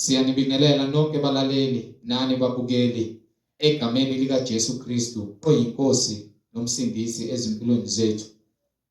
Siyanibingelela nonke balaleli nani babukeli egameni likaJesu Kristu oyiNkosi noMsindisi ezimpilweni zethu.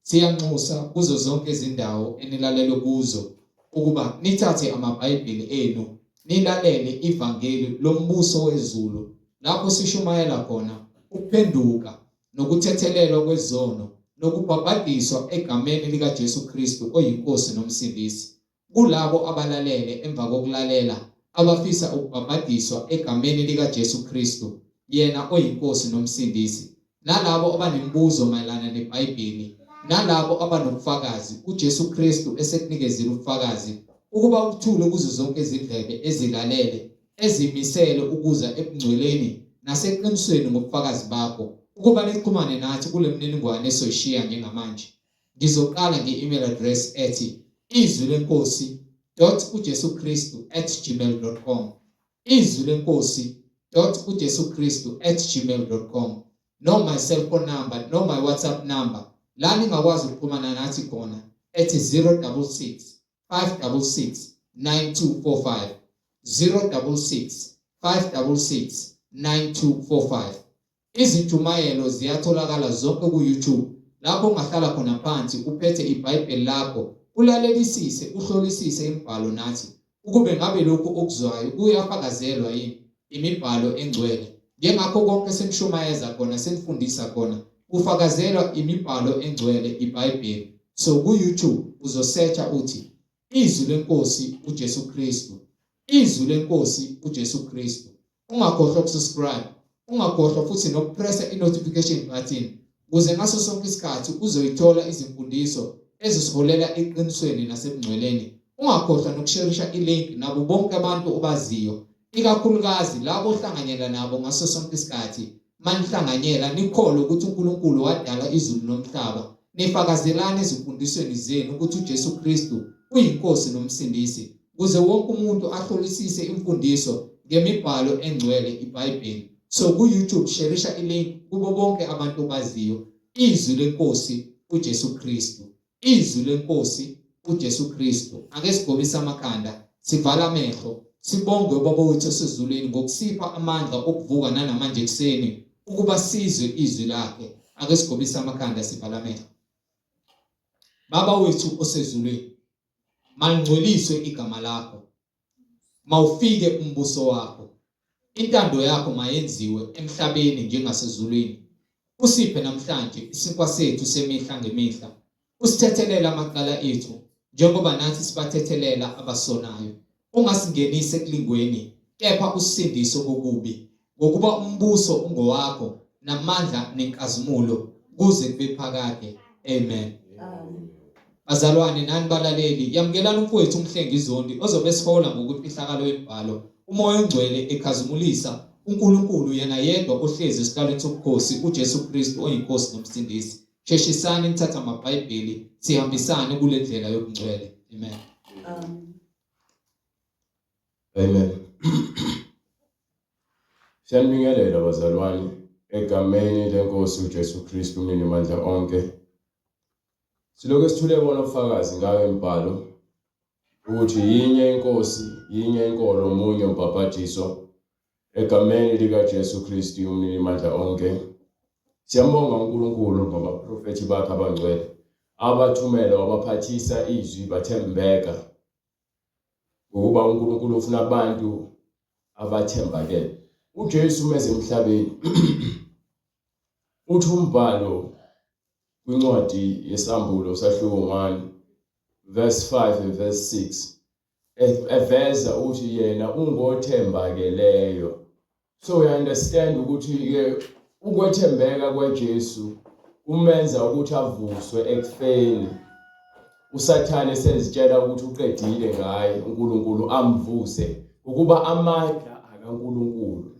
Siyanxusa kuzo zonke izindawo enilalele kuzo ukuba nithathe amaBhayibheli enu nilalele ivangeli lombuso wezulu lapho sishumayela khona ukuphenduka nokuthethelelwa kwezono nokubhabhadiswa egameni likaJesu Kristu oyiNkosi noMsindisi. Kulabo abalalele emva kokulalela abafisa ukubhabhadiswa egameni likaJesu Kristu, yena oyiNkosi noMsindisi, nalabo abanemibuzo mayelana neBhayibheli, nalabo abanobufakazi, uJesu Kristu esekunikezile ubufakazi, ukuba uthule kuzo zonke izindlebe ezilalele, ezimisele ukuza ebungcweleni naseqinisweni ngobufakazi bakho, ukuba nixhumane nathi kule mininingwane esoyishiya njengamanje. Ngizoqala nge-email address ethi izwi lenkosi dot uJesu Kristu at gmail dot com izwi lenkosi dot uJesu Kristu at gmail dot com no my cell phone number no my WhatsApp number la ningakwazi ukuxhumana nathi khona ethi 066 566 9245 066 566 9245 Izintshumayelo ziyatholakala zonke ku-YouTube lapho ungahlala khona phansi uphethe iBhayibheli lakho ulalelisise uhlolisise imibhalo nathi ukube ngabe lokhu okuzwayo kuyafakazelwa yini imibhalo engcwele njengakho konke senishumayeza khona senifundisa khona kufakazelwa imibhalo engcwele iBhayibheli so ku-YouTube uzosearcha uthi izwi lenkosi uJesu Kristu izwi lenkosi uJesu Kristu Ungakhohlwa ukusubscribe, ungakhohlwa futhi nokupressa i-notification button ukuze ngaso sonke isikhathi uzoyithola izimfundiso ezisiholela eqinisweni nasebungcweleni. Ungakhohlwa nokusherisha i-link nabo bonke abantu obaziyo, ikakhulukazi labo ohlanganyela nabo ngaso sonke isikhathi. Manihlanganyela nikholwe ukuthi uNkulunkulu wadala izulu nomhlaba, nifakazelane ezimfundisweni zenu ukuthi uJesu Kristu uyiNkosi noMsindisi, kuze wonke umuntu ahlolisise imfundiso ngemibhalo engcwele iBhayibheli. So ku-YouTube sherisha ilink kubo bonke abantu obaziyo izwi lenkosi uJesu Kristu. Izwi lenkosi uJesu Kristu. Ake sigobise amakhanda, sivale amehlo, sibonge uBaba wethu osezulwini ngokusipha amandla okuvuka nanamanje ekuseni ukuba sizwe izwi lakhe. Ake sigobise amakhanda, sivale amehlo. Baba wethu osezulwini, malingcweliswe igama lakho. Mawufike umbuso wakho. Intando yakho mayenziwe emhlabeni njengasezulwini. Usiphe namhlanje isinkwa sethu semihla ngemihla. Usithethelele amacala ethu njengoba nathi sibathethelela abasonayo. Ungasingenisi ekulingweni, kepha usisindise kokubi. Ngokuba umbuso ungowakho namandla nenkazimulo kuze kube phakade. Amen. Bazalwane nani balaleli, yamukelani umfowethu uMhlengi Zondi ozobe esihola ngokwimfihlakalo yemibhalo, uMoya oNgcwele ekhazimulisa uNkulunkulu yena yedwa ohlezi esihlalweni sobukhosi, uJesu Kristu oyiNkosi noMsindisi. Sheshisani nithathe amaBhayibheli sihambisane kule ndlela yobungcwele. Amen. Amen. Amen. Siyanibingelela bazalwane egameni lenkosi uJesu Kristu umninimandla onke. Silokhu esithule bona ubufakazi ngayo imibhalo ukuthi yinye inkosi, yinye inkolo, munye umbhabhadiso egameni likaJesu Kristu umninimandla onke. Siyambonga uNkulunkulu ngabaprofethi bakhe abangcwele abathumela wabaphathisa izwi bathembeka ngokuba uNkulunkulu ufuna abantu abathembakele. UJesu uma emhlabeni uthi umbhalo kwincwadi yeSambulo sahluko 1 verse 5 and verse 6 eveza ukuthi yena ungothembakeleyo. So we understand ukuthi ke ukwethembeka kwaJesu kumenza ukuthi avuswe ekufeni. USathane sezitshela ukuthi uqedile ngaye uNkulunkulu amvuse ukuba amandla akaNkulunkulu.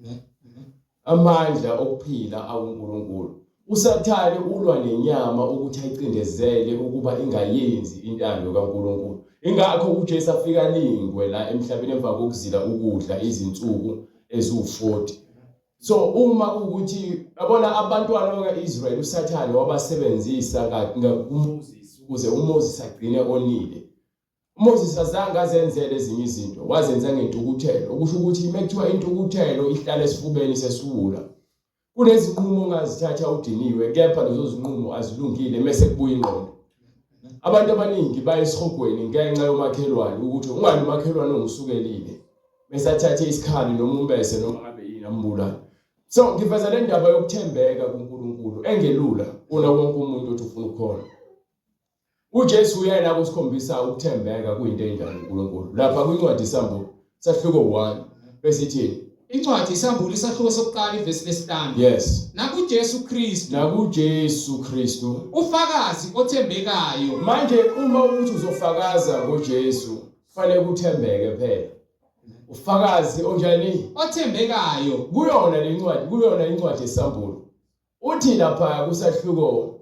Amandla okuphila akuNkulunkulu. USathane ulwa nenyama ukuthi ayicindezele ukuba ingayenzi intando kaNkulunkulu. Ingakho uJesu afika alingwe la emhlabeni emva kokuzila ukudla izinsuku eziwu-40. So uma ukuthi yabona abantwana baka-Israyeli uSathane wabasebenzisa kuMoses ukuze uMoses agcine onile. UMoses azange azenzele ezinye izinto, wazenza ngentukuthelo. Okusho ukuthi uma kuthiwa intukuthelo ihlala esifubeni sesiwula. Kunezinqumo ongazithatha udiniwe, kepha lezo zinqumo azilungile mese kubuya ingqondo. Abantu abaningi baya esihogweni ngenxa yomakhelwane ukuthi ungani umakhelwane ongisukelile. Bese athathe isikhali noma umbese noma ngabe yini ambulale. So ngiveza le ndaba yokuthembeka kuNkulunkulu engelula kuna wonke umuntu othi ufuna ukukhona. UJesu uyena kusikhombisa ukuthembeka kuyinto enjani uNkulunkulu. Lapha kwincwadi iSambulo sahluko 1 bese ithini? Incwadi iSambulo isahluko sokuqala ivesi lesihlanu. Yes. NakuJesu Kristu. NakuJesu Kristu. Ufakazi othembekayo. Manje uma uthi uzofakaza ngoJesu, kufanele uthembeke phela. Ufakazi onjani? Othembekayo. Kuyona lencwadi, kuyona incwadi yeSambulo. Uthi lapha kusahluko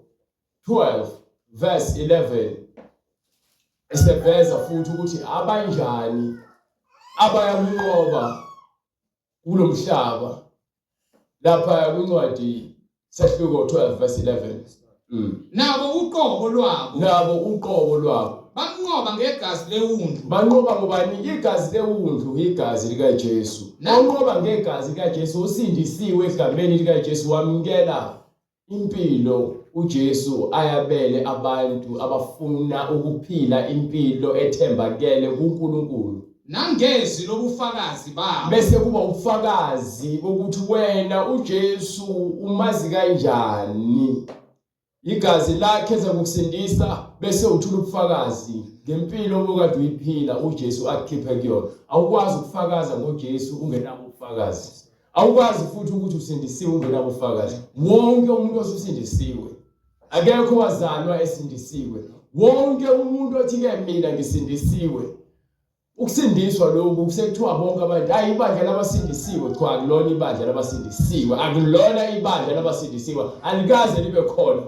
12 verse 11 eseveza futhi ukuthi abanjani abayakunqoba kulomhlaba lapha kwincwadi sehluko 12 verse 11 mm. Nabo uqobo lwabo nabo uqobo lwabo banqoba ngegazi lewundlu banqoba ngobani igazi lewundlu igazi likaJesu onqoba ngegazi likaJesu usindisiwe egameni likaJesu wamukela Impilo uJesu ayabele abantu abafuna ukuphila impilo ethembakele kuNkulunkulu. Nangezwi lobufakazi babo. Bese kuba ubufakazi bokuthi wena uJesu umazi kanjani. Igazi lakhe ezakukusindisa bese uthula ubufakazi ngempilo obukade uyiphila uJesu akukhiphe kuyona. Awukwazi ukufakaza ngoJesu ungenabo ubufakazi. Awukwazi futhi ukuthi usindisiwe ungenabo ubufakazi. Wonke umuntu osusindisiwe, akekho wazalwa esindisiwe. Wonke umuntu othi-ke mina ngisindisiwe, ukusindiswa lokhu kusekuthiwa bonke abantu, hayi ibandla labasindisiwe. Cha, akulona ibandla labasindisiwe, akulona ibandla labasindisiwe, alikaze libe khona.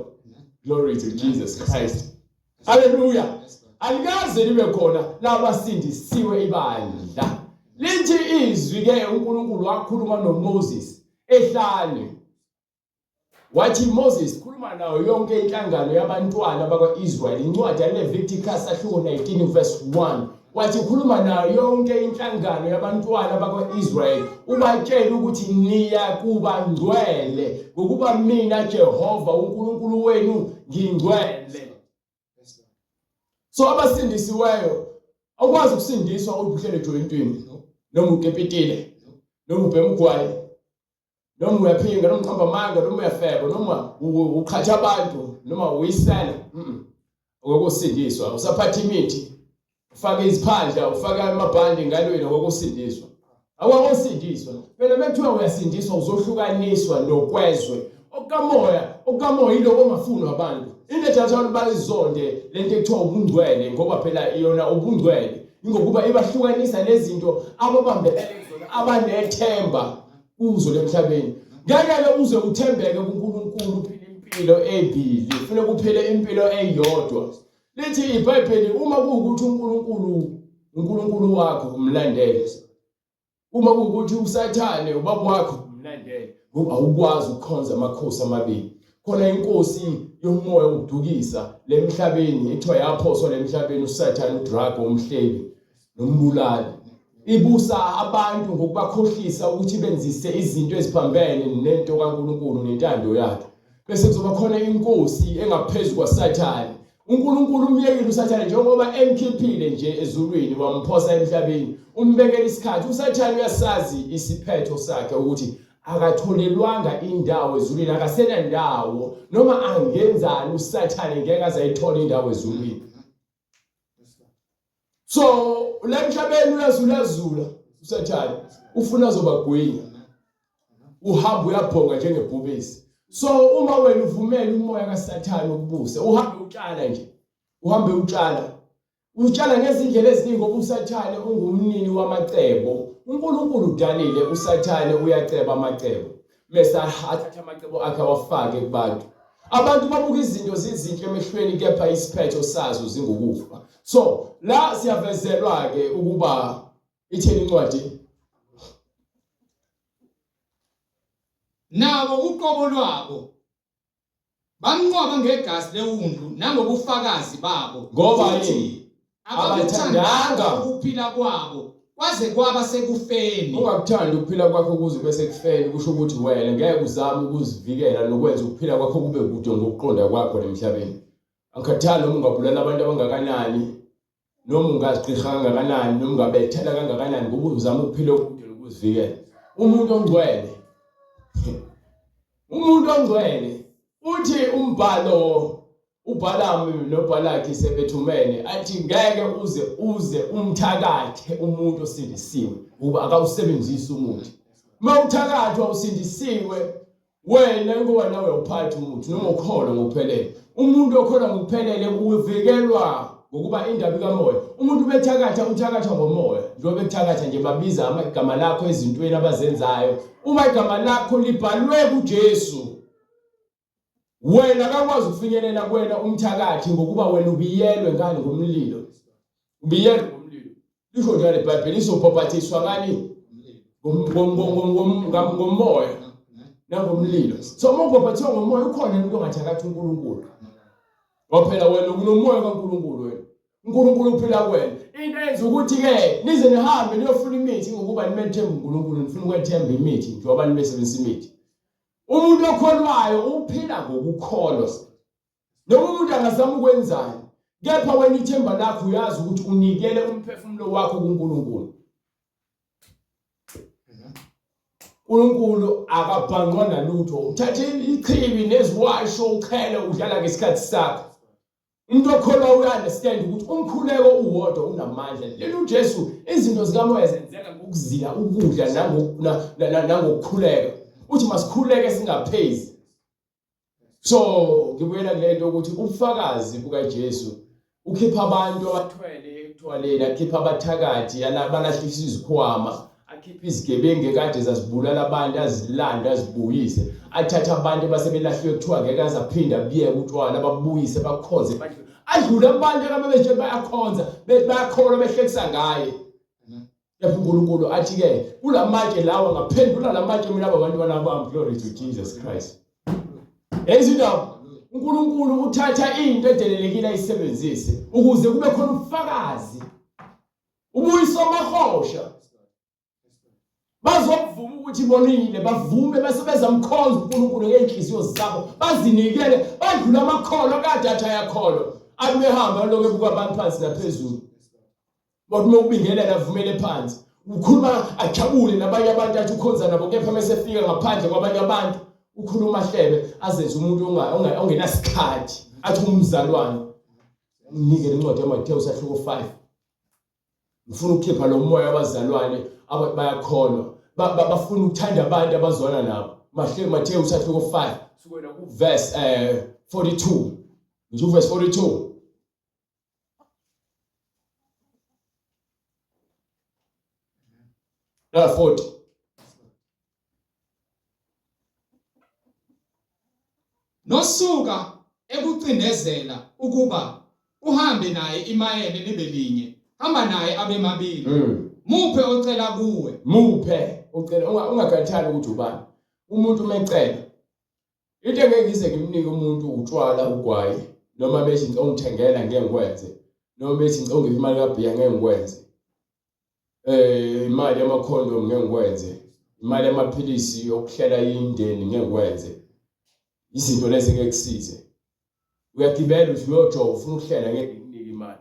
Glory to Jesus Christ. Haleluya. Alikaze libe khona labasindisiwe ibandla. Lithi izwi ke uNkulunkulu wakhuluma noMoses ehlane. Wathi Moses khuluma nayo yonke inhlangano yabantwana bakwa-Israyeli. Incwadi yaLeviticus ahluko 19 verse 1. Wathi khuluma nayo yonke inhlangano yabantwana bakwa-Israyeli ubatshele ukuthi niya kuba ngcwele ngokuba mina Jehova uNkulunkulu wenu ngingcwele. So abasindisiweyo awukwazi ukusindiswa ubuhlele ejoyintini noma ukepitile noma ubhema ugwayi noma uyaphinga noma uqamba amanga noma uyafeba noma uqhatha abantu noma uyisela ngokusindiswa usaphatha imithi ufake iziphandla ufake amabhandi engalweni ngokusindiswa awakosindiswa phela mekuthiwa uyasindiswa uzohlukaniswa nokwezwe okukamoya okukamoya yiloko ongafunwa abantu into ejathi abantu bayizonde lento ekuthiwa ubungcwele ngoba phela yona ubungcwele ingokuba ibahlukanisa nezinto ababambelele kuzona abanethemba kuzo lemhlabeni ngeke uze uthembeke kuNkulunkulu uphile impilo embili kufanele kuphele impilo eyodwa lithi iBhayibheli uma kuwukuthi uNkulunkulu uNkulunkulu wakho umlandele uma kuwukuthi uSathane ubaba wakho umlandele ngoba awukwazi ukukhonza amakhosi amabili khona inkosi yomoya wokudukisa lemhlabeni ethiwa yaphoswa lemhlabeni uSathane uDrago umhlebi nombulali ibusa abantu ngokubakhohlisa ukuthi benzise izinto eziphambene nento kaNkulunkulu nentando yakhe bese kuzoba khona inkosi engaphezu kwaSathane uNkulunkulu umyekile uSathane njengoba emkhiphile nje ezulwini wamphosa emhlabeni umbekela isikhathi uSathane uyasazi isiphetho sakhe ukuthi akatholelwanga indawo ezulwini akasenandawo noma angenzani uSathane ngeke aze ayithole indawo ezulwini So la emhlabeni uyazulazula uSathane ufuna azobagwinya. Uhamba uyabhonga njengebhubesi. So uma wena uvumela umoya kaSathane ukubuse, uhambe utshala nje. Uhambe utshala. Utshala ngezindlela eziningi ngoba uSathane ungumnini wamacebo. uNkulunkulu udalile uSathane uyaceba amacebo. Mese athathe amacebo akhe awafake kubantu. Abantu babuka izinto zizinhle emehlweni kepha isiphetho sazo zingukufa. So la siyavezelwa ke ukuba itheni incwadi nabo uqobo lwabo bamnqoba ngegazi lewundlu nangobufakazi babo ngoba yini? Abakuthandanga ukuphila kwabo kwaze kwaba sekufeni. Ungakuthandi ukuphila kwakho kuze kube sekufeni kusho ukuthi wena ngeke uzame ukuzivikela nokwenza ukuphila kwakho kube kude ngokuqonda kwakho lemhlabeni. Angikhathali noma ungabulala abantu abangakanani noma ungazigqirha kangakanani noma ungabethela kangakanani ngoba uzama ukuphila okude nokuzivikela. Umuntu ongcwele umuntu ongcwele uthi umbhalo uBhalamu noBhalaki sebethumene athi ngeke uze uze umthakathe umuntu osindisiwe ngoba akawusebenzisi umuthi. Uma uthakathwa usindisiwe wena ngoba nawe uphatha umuthi noma ukholwa ngokuphelele. Umuntu okholwa ngokuphelele uvikelwa ngokuba indaba ikamoya. Umuntu bethakatha uthakathwa ngomoya. Njengoba bekuthakatha nje babiza amagama lakho ezintweni abazenzayo. Uma igama lakho libhalwe kuJesu Wena akakwazi ukufinyelela kuwena umthakathi ngokuba wena ubiyelwe ngani ngomlilo. Ubiyelwe ngomlilo. Lisho njalo iBhayibheli izobhabhathiswa ngani? Ngomoya nangomlilo. So uma ubhabhathiswa ngomoya ukhona umuntu ongathakathi uNkulunkulu. Ngoba phela wena unomoya kaNkulunkulu wena. uNkulunkulu uphila kuwena. Into eyenza ukuthi ke nize nihambe niyofuna imithi ngokuba nimethemba uNkulunkulu nifuna ukwethemba imithi njengoba nibesebenzisa imithi. Umuntu okholwayo uphila ngokukholwa. Noma umuntu angazama ukwenzani, kepha wena ithemba lakho uyazi ukuthi unikele umphefumulo wakho kuNkulunkulu. uNkulunkulu akabhanqwa nalutho. Uthathe ichibi neziwasho uchele udlala ngesikhathi sakho. Umuntu okholwa uya-understand ukuthi umkhuleko uwodwa unamandla. Leli uJesu izinto zikamoya zenzeka ngokuzila ukudla nangokukhuleka. Uthi masikhuleke singaphezi. So ngibuyela kule nto ukuthi ubufakazi bukaJesu ukhipha abantu abathwele ekuthwaleni, akhipha abathakathi, abalahlisa izikhwama, akhiphe izigebengu ekade zazibulala abantu azilande azibuyise athathe abantu abasebelahliwe kuthiwa ngeke aze aphinde abuyeke utshwala ababuyise bakhonze adlule abantu akabebeshe bayakhonza bayakholwa behlekisa ngaye kepha uNkulunkulu athi-ke kula matshe lawa ngaphendula la matshe mina abantwana bami glory to Jesus Christ Ezindaba uNkulunkulu uthatha into edelelekile ayisebenzise ukuze kube khona ubufakazi Ubuyisa amahosha. Bazokuvuma ukuthi bonile, bavume bese bezamkhonza uNkulunkulu ngeenhliziyo zabo, bazinikele, badlule amakholwa kade athi ayakholwa. Athi behamba lokho ebuka abantu phansi naphezulu. Kodwa uma ukubingelela avumele phansi. Ukhuluma ajabule nabanye abantu athi ukhonza nabo kepha mese efika ngaphandle kwabanye abantu ukhuluma hlebe azenze umuntu ongenasikhathi athi umzalwane. Mnike lencwadi yaMathewu sahluko 5. Ngifuna ukukhipha lo moya wabazalwane abathi bayakholwa bafuna ukuthanda abantu abazwana nabo. Mahle Mathewu sahluko 5 sukela ku verse 42. Ngisho verse 42. La 40. Nosuka ekucindezela ukuba uhambe naye imayele libe linye, hamba naye abe mabili. Muphe ocela kuwe. Muphe ucela ungakhathali ukuthi ubani. Umuntu uma ecela into engeke ngize ngimnike umuntu utshwala ugwayi noma bethi ngicela ungithengela ngeke ngikwenze noma bethi ngicela ungiphe imali kabhiya ngeke ngikwenze. Eh imali yamakhondomu ngeke ngikwenze. Imali yamaphilisi yokuhlela indeni ngeke ngikwenze. Izinto lezi ngeke kusize. Uyagibela uthi uyojova ufuna ukuhlela ngeke ngikunike imali.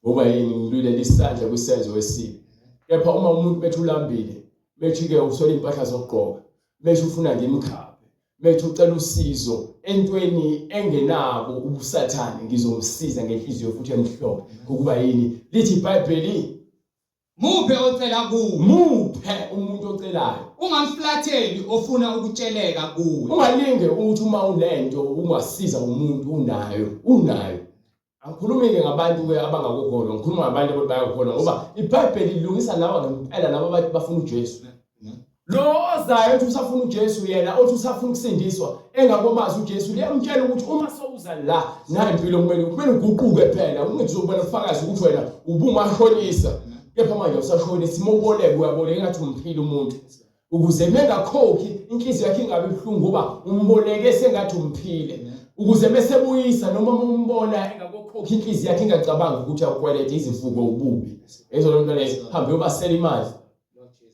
Ngoba yini ngilwilele isandla kwisenzo esibi. Kepha uma umuntu bethi ulambile, bethi-ke uswele iy'mpahla zokugqoka, bethi ufuna ngimkhaphe, bethi ucela usizo entweni engenabo ubusathane ngizomsiza ngenhliziyo futhi emhlophe ngokuba yini lithi iBhayibheli Muphe ocela kuwe. Muphe umuntu ocelayo. Ungamflatheli ofuna ukutsheleka kuwe. Ungalinge ukuthi uma unento ungasiza umuntu unayo, unayo. Angikhulumi-ke ngabantu-ke abangakukholwa, ngikhuluma ngabantu abathi bayakukholwa ngoba iBhayibheli lilungisa lawa ngempela laba abathi bafuna uJesu. Lo ozayo othi usafuna uJesu yena othi usafuna ukusindiswa engakomazi uJesu liyamtshela ukuthi uma sowuza la nayi impilo kumele kumele uguquke phela ungenzi uzobona ubufakazi ukuthi wena ubungashonisa kepha manje awusashonisi uma uboleka uyaboleka engathi umphile umuntu ukuze mengakhokhi inhliziyo yakhe ingabi buhlungu ngoba umboleke sengathi umphile. Ukuze bese buyisa noma umbona engakokhokha inhliziyo yakhe ingacabangi ukuthi akukwelete izifuko ububi. Ezo lonto leyo hambe uyobasela imali.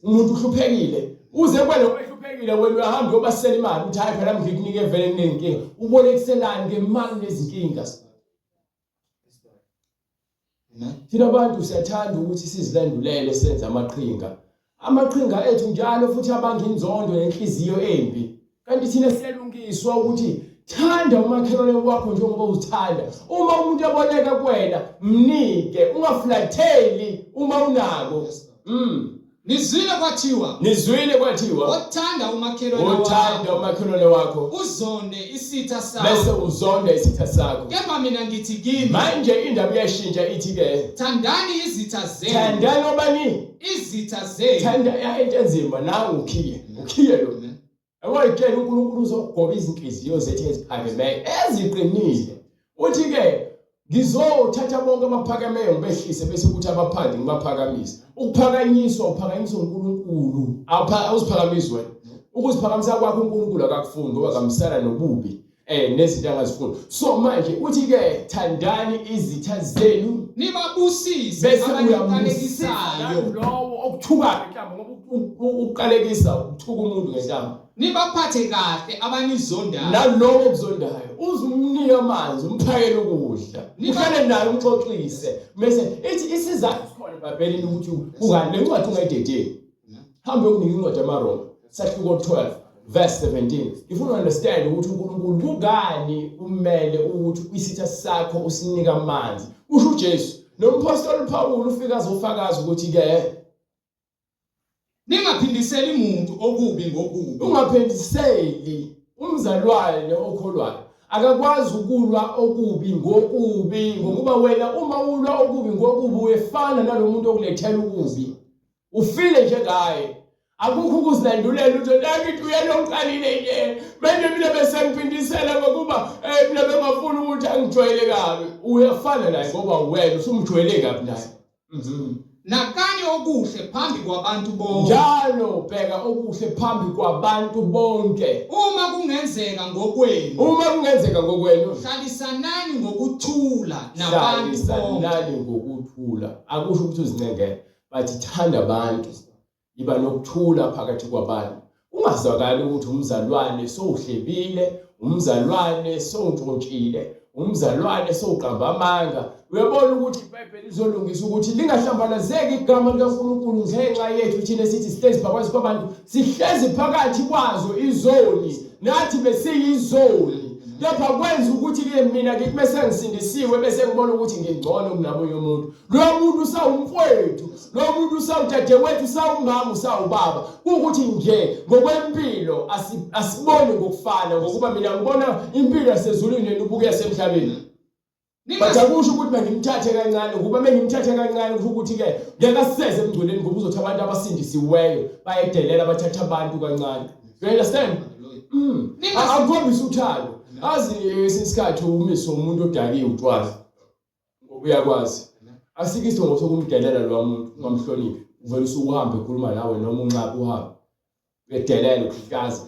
Umuntu uhluphekile uze kwena uhluphekile wena uyahamba uyobasela imali uthi hayi phela ngikunike vele kunenkinga. Ubolekiselani ngemali nezinkinga. Thina abantu siyathanda ukuthi sizilandulele senze amaqhinga. Amaqhinga ethu njalo futhi abanga inzondo nenhliziyo embi. Kanti thina siyalungiswa ukuthi thanda umakhelwane wakho njengoba uzithanda. Uma umuntu eboleka kuwena, mnike, ungaflatheli uma unako. Nizwile kwathiwa. Nizwile kwathiwa. Othanda umakhelwane wakho. Othanda umakhelwane wakho. Uzonde isitha sakho. Bese uzonda isitha sakho. Kepha mina ngithi kini. Manje indaba iyashintsha ithi ke. Thandani izitha zenu. Thandani obani? Izitha zenu. Thanda ya into enzima nangu ukhiye. Ukhiye lo. Yabo itshela uNkulunkulu uzogoba izinhliziyo zethu eziphakemeyo eziqinile. Uthi ke ngizothatha bonke abaphakemeyo ngibehlise bese kuthi abaphansi ngibaphakamise. Ukuphakanyiswa uphakanyiswa uNkulunkulu. Awuziphakamisi wena. Ukuziphakamisa kwakho uNkulunkulu akakufuni ngoba kamisana nobubi. Nezinto angazifuni. So manje uthi ke thandani izitha zenu nibabusise bese uyambusisayo lowo okuthukayo ngenhlamba ngoba ukuqalekisa ukuthuka umuntu ngenhlamba. Nibaphathe kahle abanizondayo. Nalowo okuzondayo uze umnike amanzi umphakele ukudla. Uhlale naye umxoxise bese ithi isizathu sikhona eBhayibhelini ukuthi kungani le ncwadi ungayidedeli. Hambe uyokunika incwadi yamaRoma sahluko 12 verse 17. If you understand ukuthi uNkulunkulu kungani umele ukuthi isitha sakho usinika amanzi. Usho uJesu nomphostoli Paul ufika azofakaza ukuthi ke ningaphindiseli muntu okubi ngokubi. Ungaphindiseli umzalwane okholwayo akakwazi ukulwa okubi ngokubi ngokuba wena uma ulwa okubi ngokubi uyefana nalomuntu okulethela ukubi. Ufile njengaye. Akukho ukuzilandulela uthi nakithi uyena oqalile nje. Manje mina bese ngiphindisela ngokuba mina bengafuni ukuthi angijwayele kabi. Uyafana naye ngoba wena usumjwayele kabi naye. Nakani okuhle phambi kwabantu bonke. Njalo bheka okuhle phambi kwabantu bonke. Uma kungenzeka ngokwenu. Uma kungenzeka ngokwenu. Hlalisanani ngokuthula nabantu bonke. Hlalisanani ngokuthula. Akusho ukuthi uzincengele. But thanda abantu, yiba nokuthula phakathi kwabantu. Kungazwakali ukuthi umzalwane sowuhlebile, umzalwane sowuntshontshile, umzalwane sowuqamba amanga. Uyabona ukuthi iBhayibheli lizolungisa ukuthi lingahlambalazeki igama likaNkulunkulu ngenxa yethu thina esithi sihlezi phakathi kwabantu, sihlezi phakathi kwazo izoni, nathi besiyizoni. Kepha kwenza ukuthi ke mina ngithi bese ngisindisiwe bese ngibona ukuthi ngingcono kunamunye umuntu. Lo muntu usawumfowethu, lo muntu usawudadewethu, usawumama, usawubaba. Kuwukuthi nje ngokwempilo asiboni ngokufana ngokuba mina ngibona impilo yasezulwini yena ubuke yasemhlabeni. But akusho ukuthi mangimthathe kancane ngoba mengimthathe kancane kusho ukuthi ke ngeke asiseze emngcweleni ngoba uzothi abantu abasindisiweyo bayedelela bathatha abantu kancane. You understand? Akukhombisa uthando. Azi esinye isikhathi umise umuntu odakiwe utshwala. Ngoba uyakwazi. Asikho isidingo sokumdelela lowa muntu ungamhloniphi. Uvele usuke uhambe ekhuluma nawe noma unxaphe uhambe. Uyedelela ukuhlaza.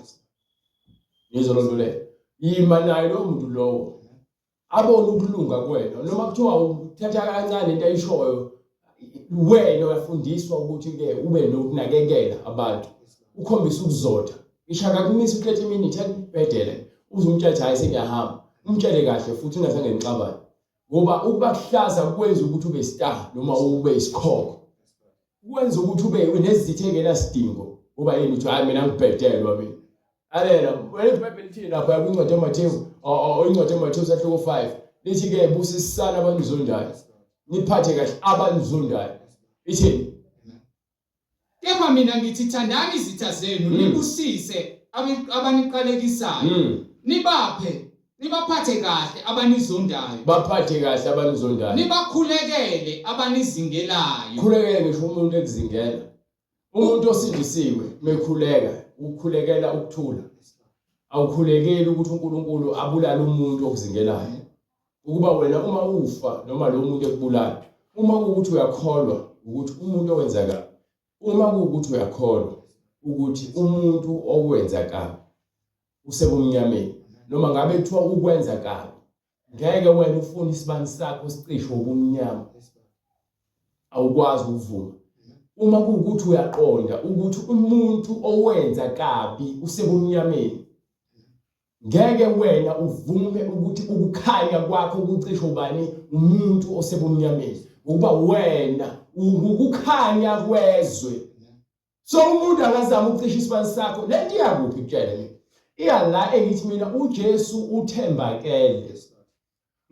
Yizwa loo nto leyo. Yima naye lowo muntu lowo. Abone ukulunga kuwena noma kuthiwa uthatha kancane into ayishoyo wena uyafundiswa ukuthi ke ube nokunakekela abantu ukhombise ukuzotha ngisho akakumisa u-30 minutes akubhedele uze umtshele hayi sengiyahamba umtshele kahle futhi ungazange nixabane ngoba ukuba kuhlaza kwenza ukuthi ube star noma ube isikhokho kwenza ukuthi ube nezitha engenasidingo ngoba yini uthi hayi mina ngibhedelwa mina alela wena iBhayibheli lithini lapha kwincwadi yaMathewu incwadi yaMathewu sahluko 5 lithi ke busisana abanizondayo niphathe kahle abanizondayo ithini Kepha mina ngithi thandani izitha zenu nibusise abaniqalekisayo nibaphe nibaphathe kahle abanizondayo baphathe kahle abanizondayo nibakhulekele abanizingelayo khulekele ngisho umuntu ekuzingela umuntu osindisiwe mekhuleka ukhulekela ukuthula awukhulekeli ukuthi uNkulunkulu abulale umuntu okuzingelayo ukuba wena uma ufa noma lo muntu ekubulala uma kuwukuthi uyakholwa ukuthi umuntu owenza kabi uma kuwukuthi uyakholwa ukuthi umuntu owenza kabi usebumnyameni. Noma ngabe kuthiwa ukwenza kabi, ngeke wena ufune isibani sakho sicishwe ubumnyama. Awukwazi ukuvuma. Uma kuwukuthi uyaqonda ukuthi umuntu owenza kabi usebumnyameni, Ngeke wena uvume ukuthi ukukhanya kwakho kucishwe ubani umuntu osebumnyameni ngokuba wena ukukhanya kwezwe so umuntu akazama ukucisha isibani sakho lento iyakuphi kutshele mina iya la engithi mina uJesu uthembakele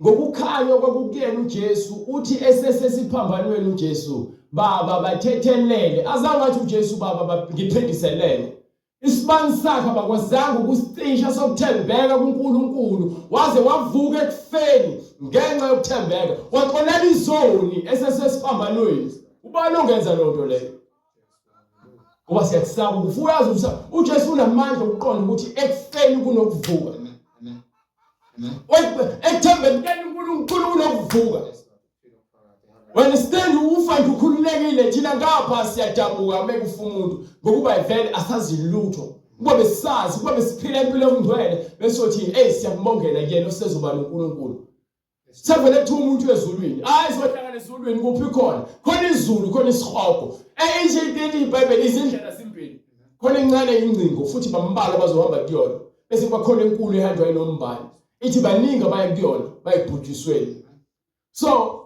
ngokukhanya kwakukuyena uJesu uthi esesesiphambanweni uJesu baba bathethelele azange athi uJesu baba ngiphindiselele Isibani sakhe abakwazanga ukusicisha sokuthembeka kuNkulunkulu waze wavuka ekufeni ngenxa yokuthembeka waxolela izoni esesesiphambanweni ubani ongenza loo nto leyo ngoba siyakusaba ukufa uyazi ukuthi uJesu unamandla okuqonda ukuthi ekufeni kunokuvuka ekuthembekeni uNkulunkulu kunokuvuka Wena stand ufa nje ukhululekile thina ngapha siyadabuka mekufa umuntu ngokuba vele asazi lutho. Kuba besisazi kuba besiphila impilo engcwele besothi hey siyambongela yena osezoba noNkulunkulu. Sevele kuthiwa umuntu ezulwini. Hayi sohlangana ezulwini kuphi khona? Khona izulu khona isihogo. Eh into iBhayibheli izindlela zimbili. Khona incane ingcingo futhi bambalwa bazohamba kuyona. Bese kuba khona enkulu ehanjwa inombani. Ithi baningi abaya kuyona bayibhujisweni. So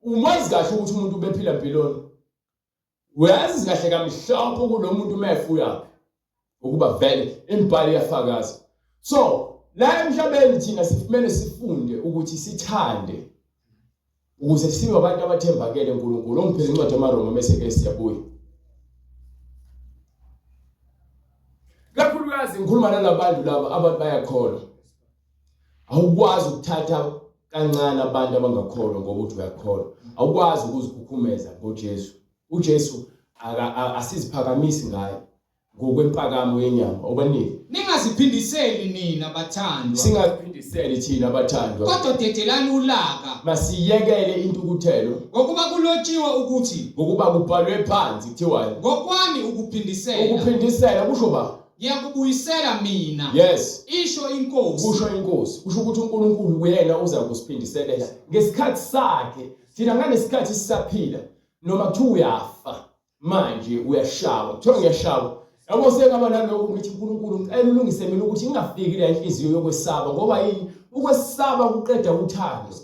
umazi kahle ukuthi umuntu ubephila mpiloni. Uyazi kahle kamhlophe kulo muntu mefu uyaphi. Ukuba vele imibhalo iyafakaza. So la emhlabeni thina sikumele sifunde ukuthi sithande ukuze sibe abantu abathembakele uNkulunkulu. Ongipheze incwadi yamaRoma bese ke siyabuya. Kakhulukazi ngikhuluma nalabantu laba abantu bayakholwa. Awukwazi ukuthatha kancane abantu abangakholwa ngoba uthi uyakholwa. Awukwazi ukuzikhukhumeza ngoJesu. UJesu asiziphakamisi ngaye ngokwempakamo yenyama obanike. Ningaziphindiseli nina bathandwa. Singaziphindiseli thina bathandwa. Kodwa dedelani ulaka. Masiyekele intukuthelo. Ngokuba kulotshiwe ukuthi. Ngokuba kubhalwe phansi kuthiwani? Ngokwami ukuphindisela. Ukuphindisela kusho ba? Ngiyakubuyisela mina. Yes. Isho inkosi. Kusho inkosi. Kusho ukuthi uNkulunkulu uyena uza kusiphindiselela ngesikhathi sakhe. Thina ngalesikhathi sisaphila noma kuthiwa uyafa manje uyashawa. Kuthiwa ngiyashawa. Yabo sengaba nalokho ngithi uNkulunkulu ngicela ulungise mina ukuthi ngingafiki la inhliziyo yokwesaba ngoba yini ukwesaba kuqeda uthando.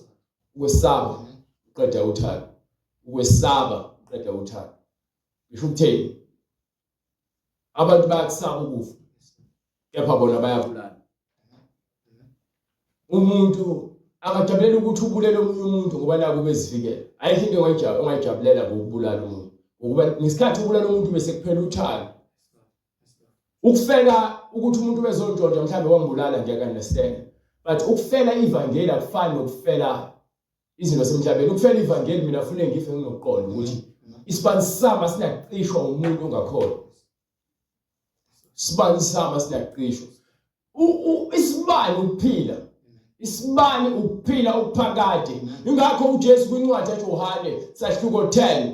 Ukwesaba kuqeda uthando. Ukwesaba kuqeda uthando. Ngisho ukuthini? Abantu bayakusaba ukufa kepha bona bayabulala. Umuntu akajabulela ukuthi ubulele omunye umuntu ngoba naku bezivikela. Ayikho into ongayijabulela ngokubulala umuntu. Ngokuba ngesikhathi ubulala umuntu bese kuphela uthando. Ukufela ukuthi umuntu bezontshontsha mhlawumbe wangibulala ngiyaku-understand. But ukufela ivangeli akufani nokufela izinto semhlabeni ukufela ivangeli mina fune ngife nginokuqonda ukuthi isibani sami asinacishwa umuntu ongakholwa isibani sami asinacishwa isibani ukuphila isibani ukuphila okuphakade ingakho uJesu kwincwadi yaJohane sahluko 10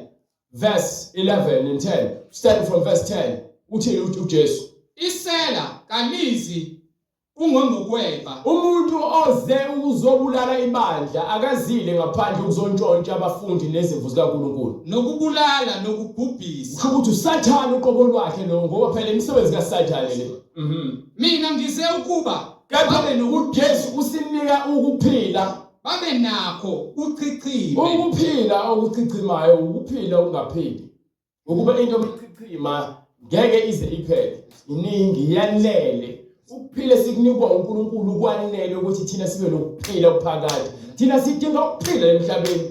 verse 11 and 10 starting from verse 10 uthini uJesu isela kalizi Kungongokweba. Umuntu oze ukuzobulala ibandla akazile ngaphandle ukuzontshontsha abafundi nezimvu zikaNkulunkulu. Nokubulala nokubhubhisa. Kusho ukuthi uSathane uqobo lwakhe lo ngoba phela imisebenzi kaSathane le. Mhm. Mina ngize ukuba kepha uJesu usinika ukuphila babe nakho kuchichime. Ukuphila okuchichimayo ukuphila okungapheli. Ukuba into omichichima ngeke ize iphele. Iningi yanele. Ukuphila esikunikwa uNkulunkulu kwanele ukuthi thina sibe nokuphila okuphakade. Thina sidinga ukuphila emhlabeni.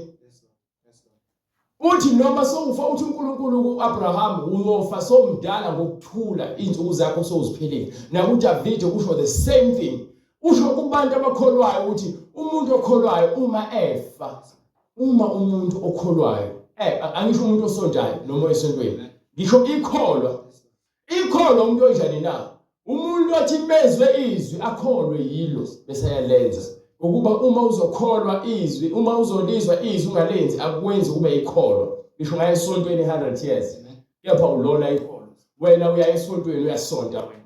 Uthi noma sowufa uthi uNkulunkulu kuAbraham uyofa somdala ngokuthula izinsuku zakho sowuziphilile. NakuDavide kusho the same thing. Usho kubantu abakholwayo ukuthi umuntu okholwayo uma efa Uma umuntu okholwayo eh angisho umuntu osontayo noma oyisontweni ngisho ikholwa ikholwa umuntu onjani na umuntu othi mezwe izwi akholwe yilo bese ayalenza ngokuba uma uzokholwa izwi uma uzolizwa izwi ungalenzi akwenzi ube ikholwa ngisho ngaye esontweni 100 years kepha ulona ikholwa wena uya esontweni uyasonta wena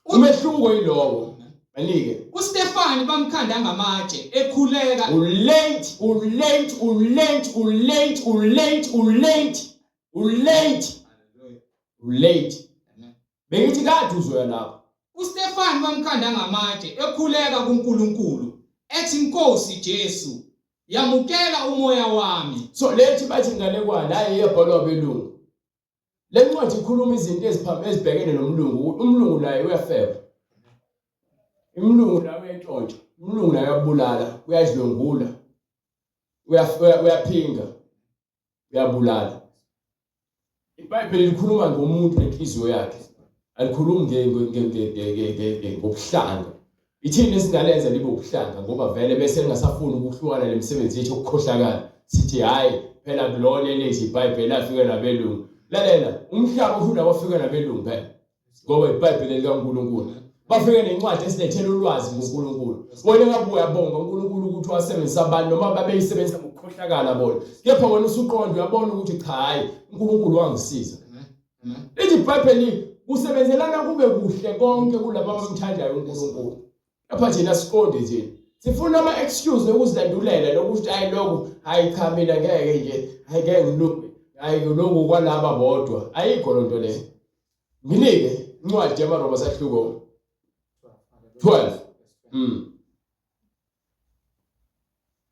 umehluko yilowo. Banike. UStefani bamkhanda ngamatshe ekhuleka. Ulate, ulate, ulate, ulate, ulate, ulate, ulate. Ulate. Bengithi kade uzoya lapho. UStefani bamkhanda ngamatshe ekhuleka kuNkulunkulu ethi Nkosi Jesu yamukela umoya wami. So lethi bathi inganekwane hayi iyabhalwa abelungu. Le ncwadi ikhuluma izinto eziphambi ezibhekene nomlungu ukuthi umlungu naye uyafeba. Umlungu naye uyantshontsha, umlungu naye uyabulala, uyadlwengula. Uyaphinga. Uyabulala. IBhayibheli likhuluma ngomuntu nenhliziyo yakhe. Alikhulumi ngobuhlanga. Ithini esingalenza libe ubuhlanga ngoba vele bese lingasafuni ukuhlukana nemisebenzi yethu yokukhohlakala. Sithi hhayi phela kulona elithi iBhayibheli lafika nabelungu. Lalela, umhlaba ufuna wafika nabelungu phela. Ngoba iBhayibheli likaNkulunkulu. Bafike nencwadi esilethela ulwazi ngoNkulunkulu. Wena ngabe uyabonga uNkulunkulu ukuthi wasebenzisa abantu noma babeyisebenzisa ngokukhohlakala bona. Kepha wena usuqonda uyabona ukuthi cha hhayi uNkulunkulu wangisiza. Lithi iBhayibheli kusebenzelana kube kuhle konke kulabo abamthandayo uNkulunkulu. Lapha thina siqonde nje. Sifuna ama excuse okuzilandulela lokuthi hayi lokhu hayi cha mina ngeke nje hayi ngeke ngilunge hayi lokhu kwalaba bodwa ayikho lonto leyo. Nginike incwadi yamaRoma sahluko 12.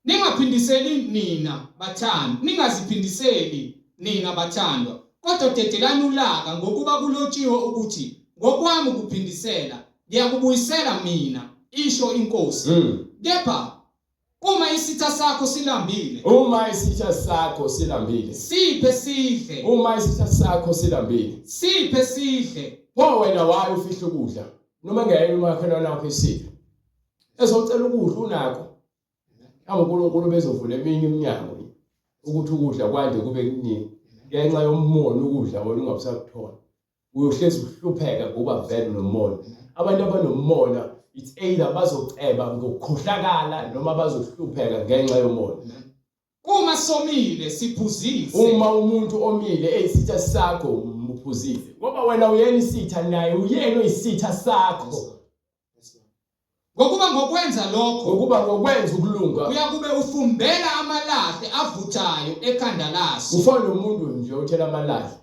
Ningaphindiseli nina bathandi, ningaziphindiseli nina bathandwa, kodwa dedelani ulaka, ngokuba kulotshiwe ukuthi, Ngokwami ukuphindisela, ngiyakubuyisela mina, isho iNkosi. Kepha uma isitha sakho silambile, Uma isitha sakho silambile, siphe sidle, uma isitha sakho silambile, siphe sidle. Pho wena waye ufihla ukudla noma ngeke umakhelwane wakho isiphe ezocela ukudla unakho uNkulunkulu bezovula eminye iminyango ukuthi ukudla kwande kube kuningi ngenxa yomona ukudla wena ungabusakuthola uyohlezi uhlupheka ngoba vele unomona abantu abanomona it's either bazoceba ngokukhohlakala noma bazohlupheka ngenxa yomona Uma somile siphuzise. Uma umuntu omile eyisitha sakho muphuzise ngoba wena uyena isitha naye uyena oyisitha sakho. Ngokuba ngokwenza lokho, ngokuba ngokwenza ukulunga uyakube ufumbela amalahle avuthayo ekhanda laso. Ufana nomuntu nje othela amalahle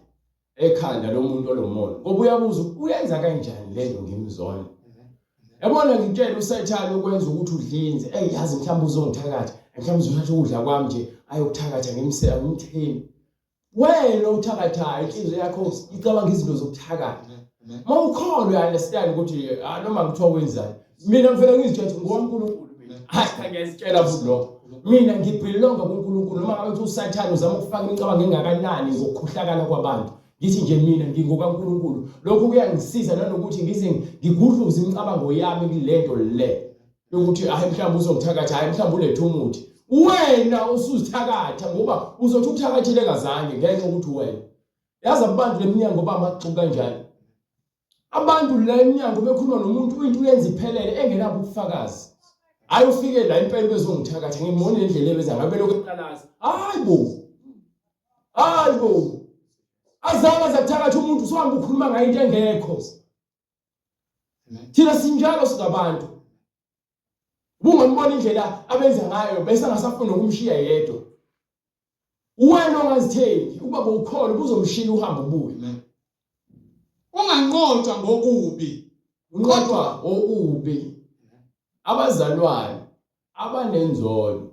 ekhanda lomuntu olomona ngoba uyabuza uyenza kanjani lento ngimzona. Yabona ngitshela uSathane ukwenza ukuthi udlinze eyi yazi mhlawumbe uzongithakatha mhlawumbe uzothatha ukudla kwami nje ayokuthakatha ngimseka ngimtheni wena uthakathayo inhliziyo yakho icabanga izinto zokuthakatha uma ukhona uya-understand ukuthi ah, noma kuthiwa wenzani mina ngivele ngizitshela ukuthi ngowaNkulunkulu mina hayi cha ngiyazitshela futhi lokho mina ngibhilonga kuNkulunkulu noma ngabe kuthiwa uSathane uzama ukufaka imicabango engakanani ngokukhohlakala kwabantu ngithi nje mina ngingokaNkulunkulu lokhu kuyangisiza nanokuthi ngize ngigudluze imicabango yami kulento le yokuthi hayi mhlawumbe uzongithakatha hayi mhlawumbe ulethe umuthi wena usuzithakatha ngoba uzothi ukuthakathile kazange ngenxa ukuthi wena yazi abantu leminyango bamaxuku kanjani abantu la eminyango bekhuluma nomuntu into uyenza iphelele engenabo ubufakazi hayi ufike la impela bezongithakatha ngimone indlela ebenza ngabe lokho eqalaza hayi bo hayi bo azange azakuthakatha umuntu usuhamba ukhuluma ngayo into engekho thina sinjalo singabantu ubungambona indlela abenza ngayo bese angasafuni ukumshiya yedwa wena ongazithembi ukuba bowukholwa ubuzomshiya uhambe ubuye Unganqotshwa ngokubi. Unqotshwa okubi. Abazalwane abanenzondo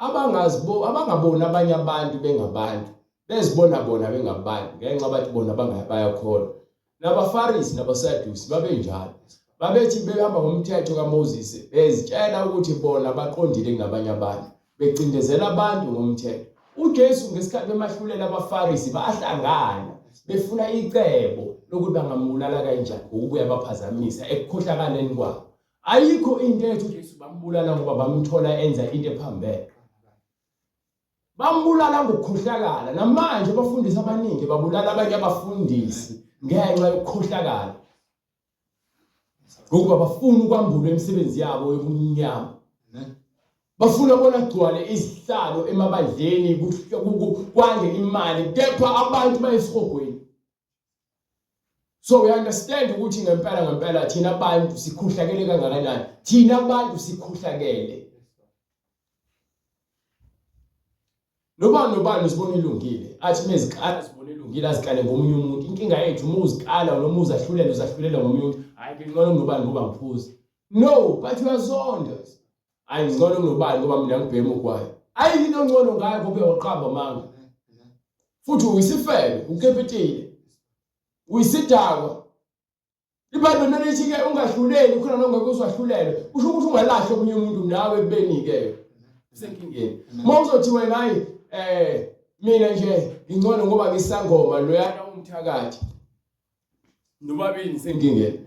abangazibo abangaboni abanye abantu bengabantu bezibona bona bengabantu ngenxa bathi bona bayakholwa nabaFarisi nabaSadusi babenjalo babethi behamba ngomthetho kaMoses bezitshela ukuthi bona baqondile kunabanye abantu becindezela abantu ngomthetho uJesu ngesikhathi bemahlulela abaFarisi bahlangana befuna icebo lokuthi bangambulala kanjani ngokubuya baphazamisa ekukhohlakaleni kwabo Ayikho into ethi uJesu bambulala ngoba bamthola enza into ephambene. Bambulala ngokukhohlakala. Namanje abafundisi abaningi babulala abanye abafundisi ngenxa yokukhohlakala. Ngokuba bafuna ukwambulwa imisebenzi yabo yobumnyama. Bafuna bona kugcwale izihlalo emabandleni kwande imali kepha abantu bayesihogweni. So we understand ukuthi ngempela ngempela thina abantu sikhohlakele kangakanani. Thina abantu sikhohlakele. Nobani nobani uzibona elungile athi mezikala zibona elungile azikale ngomunye umuntu. Inkinga yethu uma uzikala noma uzahlulela uzahlulela ngomunye umuntu. Hayi ngingcono kunobani ngoba ngiphuza. No, but uyazonda. Hayi ngcono kunobani ngoba mina ngibhema ugwayi. Ayikho into ongcono ngayo ngoba uyawaqamba amanga. Futhi uyisifebe, ukepitile. Uyisidakwa. IBhayibheli mele lithi-ke ungahluleli khona nongeke uzahlulelwe. Kusho ukuthi ungalahli omunye umuntu nawe ekubeni-ke usenkingeni. Uma uzothi wena hayi eh mina nje ngingcono ngoba ngisangoma loyana umthakathi. Nobabili nisenkingeni.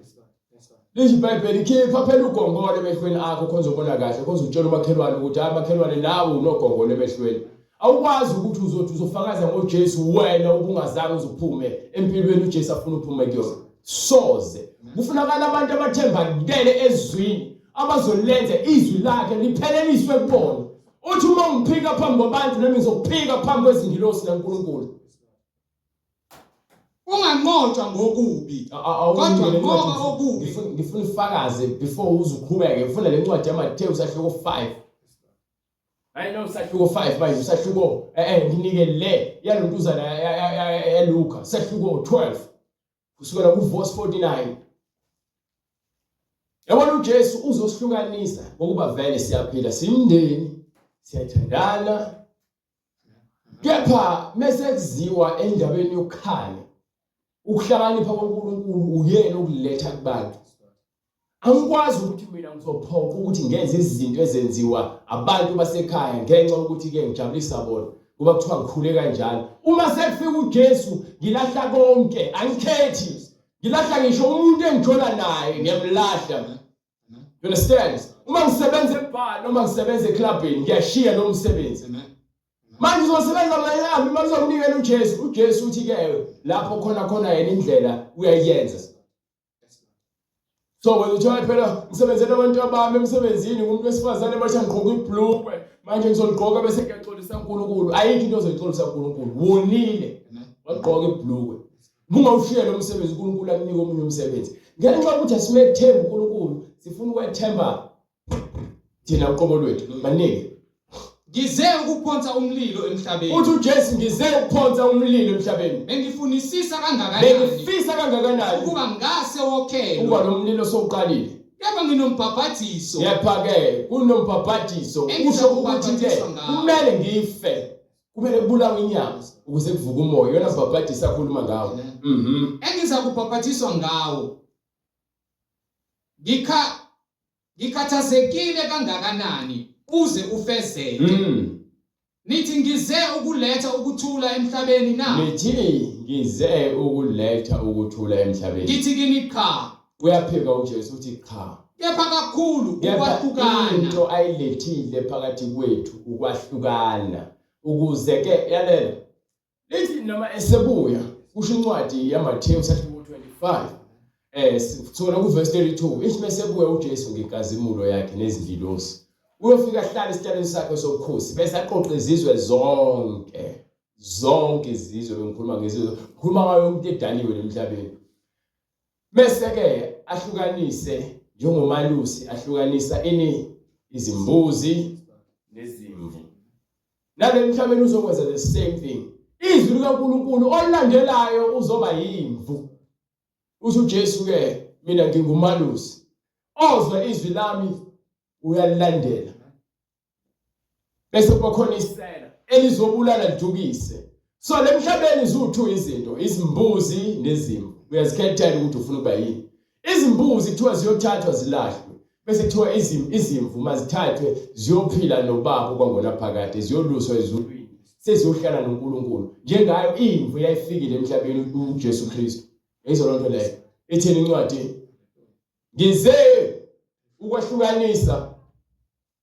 Lisho iBhayibheli khipha phela ugongolo emehlweni akho khonza ubona kahle khonza utshela umakhelwane ukuthi hayi makhelwane nawe unogongolo emehlweni. Awukwazi ukuthi uzothi uzofakaza ngoJesu wena ubungazange uzuphume empilweni uJesu afuna uphume kuyona. Soze. Kufunakala abantu abathembakele ezwini abazolenza izwi lakhe lipheleliswe kubona. Uthi uma ungiphika phambi kwabantu nami ngizokuphika phambi kwezingilosi naNkulunkulu. Unganqotshwa ngokubi. Kodwa nqoba okubi. Ngifuna ufakaze before uze uqhubeke. Ngifuna le ncwadi yaMathewu isahluko 5. Hayi no sahluko 5 manje usahluko eh eh nginike le yalontuzana yaLuka sahluko 12 kusukela ku verse 49. Yabona uJesu uzosihlukanisa ngokuba vele siyaphila simndeni siyathandana kepha mese kuziwa endabeni yokukhanya ukuhlakanipha kwaNkulunkulu uyena okuletha kubantu Angikwazi ukuthi mina ngizophoqa ukuthi ngenze izinto ezenziwa abantu basekhaya ngenxa yokuthi ke ngijabulisa bona ngoba kuthiwa ngikhule kanjalo. Uma sekufika uJesu ngilahla konke, angikhethi. Ngilahla ngisho umuntu engijola naye ngiyamlahla. You understand? Uma ngisebenza ebar noma ngisebenza eclubini ngiyashiya lo msebenzi. Manje uzosebenza mayami manje uzokunikela uJesu. uJesu uthi ke lapho khona khona yena indlela uyayenza. So wena uthi hayi phela ngisebenzela abantu abami emsebenzini ngumuntu wesifazane bathi angigqoke ibhlukwe manje ngizoligqoka bese ngiyaxolisa uNkulunkulu. Ayikho into ozoyixolisa uNkulunkulu. Wonile. Wagqoka ibhlukwe. Ungawushiya lo msebenzi uNkulunkulu akunike omunye umsebenzi. Ngenxa yokuthi asimethembi uNkulunkulu, sifuna ukwethemba thina uqobo lwethu. Baningi. Ngize ukuphonsa umlilo emhlabeni. Uthi uJesu ngize ukuphonsa umlilo emhlabeni. Bengifunisisa kangakanani. Bengifisa kangakanani ukuba ngase wokhelwe. Ukuba lo mlilo sowuqalile. Kepha nginombhabhadiso. Kepha ke kunombhabhadiso usho ukuthi ke kumele ngife. Kumele kubulawe inyama ukuze kuvuke umoya. Yona mbhabhadiso akhuluma ngawo. Mhm. Engiza kubhabhadiswa ngawo. Ngikha Ngikhathazekile kangakanani uze ufezeke. Mm. Nithi ngize ukuletha ukuthula emhlabeni na? Nithi ngize ukuletha ukuthula emhlabeni. Ngithi kini cha. Uyaphika uJesu uthi cha. Kepha kakhulu ukwahlukana. Into ayilethile phakathi kwethu ukwahlukana ukuze ke yalela Lithi noma esebuya kusho incwadi yaMathewu sahluko 25 eh sithola kuverse 32 ithi mesebuya uJesu ngenkazimulo yakhe nezingilosi uyofika ahlale esihlalweni sakhe sobukhosi bese aqoqe izizwe zonke zonke izizwe bengikhuluma ngezizwe ngikhuluma ngayo yonke into edaliwe emhlabeni bese ke ahlukanise njengomalusi ahlukanisa ini izimbuzi nezimvu Nale emhlabeni uzokwenza the same thing. Izwi likaNkulunkulu olilandelayo uzoba yimvu. Uthi uJesu ke mina ngingumalusi. Ozwa izwi lami uyalilandela. Bese kuba khona isela elizobulala lidukise. So lemhlabeni ziwu-two izinto, izimbuzi nezimvu. Uyazikhethela ukuthi ufuna ukuba yini. Izimbuzi kuthiwa ziyothathwa zilahlwe bese kuthiwa izimvu mazithathwe ziyophila nobaba kwangonaphakade ziyoluswa ezulwini seziyohlala noNkulunkulu njengayo imvu yayifikile emhlabeni uJesu Kristu. Yayizwa loo nto leyo. Ithini incwadi? Ngize ukwahlukanisa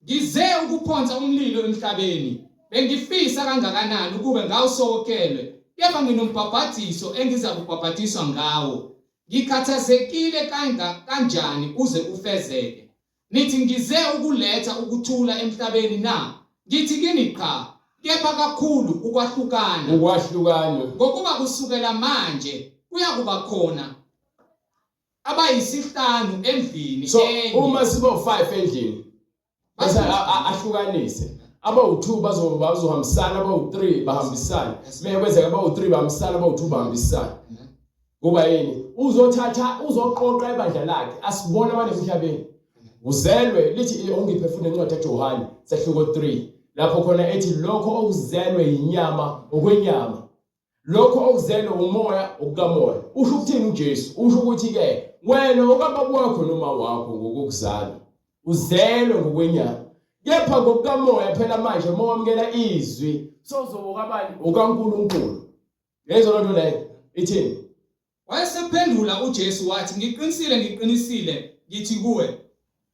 Ngize ukuphonsa umlilo emhlabeni. Bengifisa kangakanani ukube ngawusowokelwe, kepha nginombhabhadiso engizakubhabhadiswa ngawo. Ngikhathazekile kanga kanjani uze ufezeke. Nithi ngize ukuletha ukuthula emhlabeni na? Ngithi kini qha, kepha kakhulu ukwahlukana. Ukwahlukana. Ngokuba kusukela manje kuyakuba khona. Abayisihlanu endlini So enye. uma siba u5 endlini bese ahlukanise abawu-2 bazohambisana, abawu-3 bahambisana. Meke kwenzeka abawu-3 bahambisana, abawu-2 bahambisana. Kuba yini? Uzothatha uzoqoqa ibandla lakhe asibona abantu emhlabeni. Uzelwe lithi ungiphe futhi incwadi kaJohane sehluko 3 lapho khona ethi lokho okuzelwe yinyama okwenyama Lokho okuzelwe umoya okukamoya. Usho ukuthini uJesu? Usho ukuthi ke wena okababa wakho noma wakho ngokokuzalwa uzelwe ngokwenyama. Kepha ngokukamoya phela manje uma wamukela izwi sowuzoba okabani? OkaNkulunkulu. Yezwa loo nto leyo ithini? Wayesephendula uJesu wathi, Ngiqinisile, ngiqinisile, ngithi kuwe,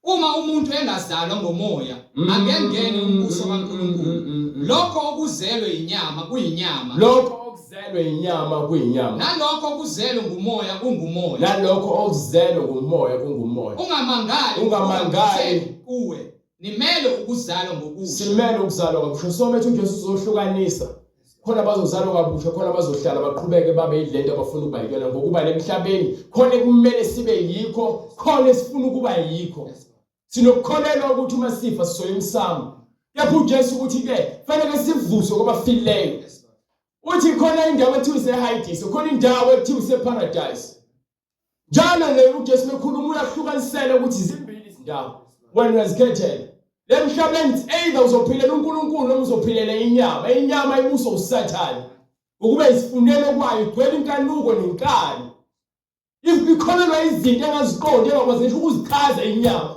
uma umuntu engazalwa ngomoya, akengene umbuso kaNkulunkulu. Lokho okuzelwe yinyama kuyinyama. Lokho okuzelwe yinyama kuyinyama. Nalokho okuzelwe ngumoya kungumoya. Nalokho okuzelwe ngumoya kungumoya. Ungamangali. Ungamangali. Kuwe. Nimele ukuzalwa ngokusha. Simele ukuzalwa kabusha. So methu uJesu uzohlukanisa. Khona bazozalwa kabusha, khona bazohlala baqhubeke babe yilento abafuna ukuba yiyona ngokuba lemhlabeni khona ekumele sibe yikho, khona esifuna ukuba yikho. Sinokukholelwa ukuthi uma sifa sisoya emsamo. Kepha uJesu ukuthi ke fanele sivuswe kwabafileyo. Uthi khona indawo ethiwa iseHades, khona indawo ethiwa iseParadise. Njalo le uJesu mekhuluma uyahlukanisela ukuthi zimbili izindawo. Wena uyazikhethela. Lemhlabeni it's either uzophilela uNkulunkulu noma uzophilela inyama. Inyama ibuswa uSathane. Ukuba isifunelo kwayo igcwele inkanuko nenkani. If ikholelwa izinto engaziqondi engakwazi ngisho ukuzichaza inyama.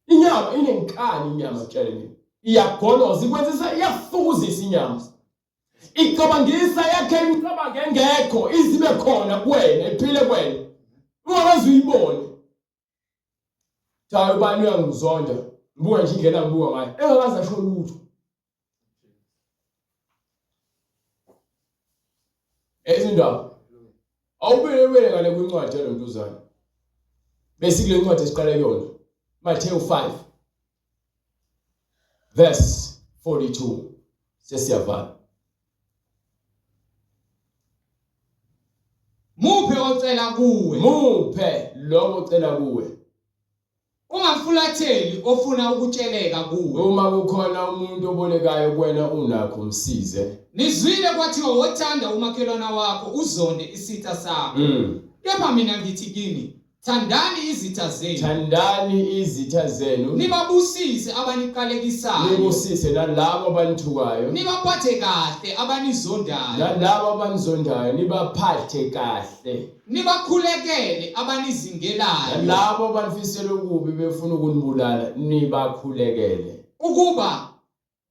Inyama inenkani inyama tshele mina. Iyagoloza ikwenzisa iyafukuzisa inyama. Icabangisa yakhe imicabango engekho izibe khona kuwena iphile kuwena. Ungakwazi uyibone. Cha ubani uyangizonda. Ngibuka nje indlela angibuka ngayo. Engakaze asho lutho. Ezindaba. Awubuyele ubuyele ngale kwincwadi yalontuzana. Bese kule ncwadi esiqale kuyona. Matthew 5 verse 42 sesiyavala. Muphe ocela kuwe. Muphe lowo ocela kuwe. Ungamfulatheli ofuna ukutsheleka kuwe. Uma kukhona umuntu obolekayo kuwena unakho msize. Nizwile kwathiwa wothanda umakhelwana wakho uzonde isitha sakho. Kepha mina ngithi kini, Thandani izitha zenu. Thandani izitha zenu. Nibabusise abaniqalekisayo. Nibusise nalabo abanithukayo. Nibaphathe kahle abanizondayo. Nalabo abanizondayo nibaphathe kahle. Nibakhulekele abanizingelayo. Nalabo abanifisela okubi befuna ukunibulala nibakhulekele. Ukuba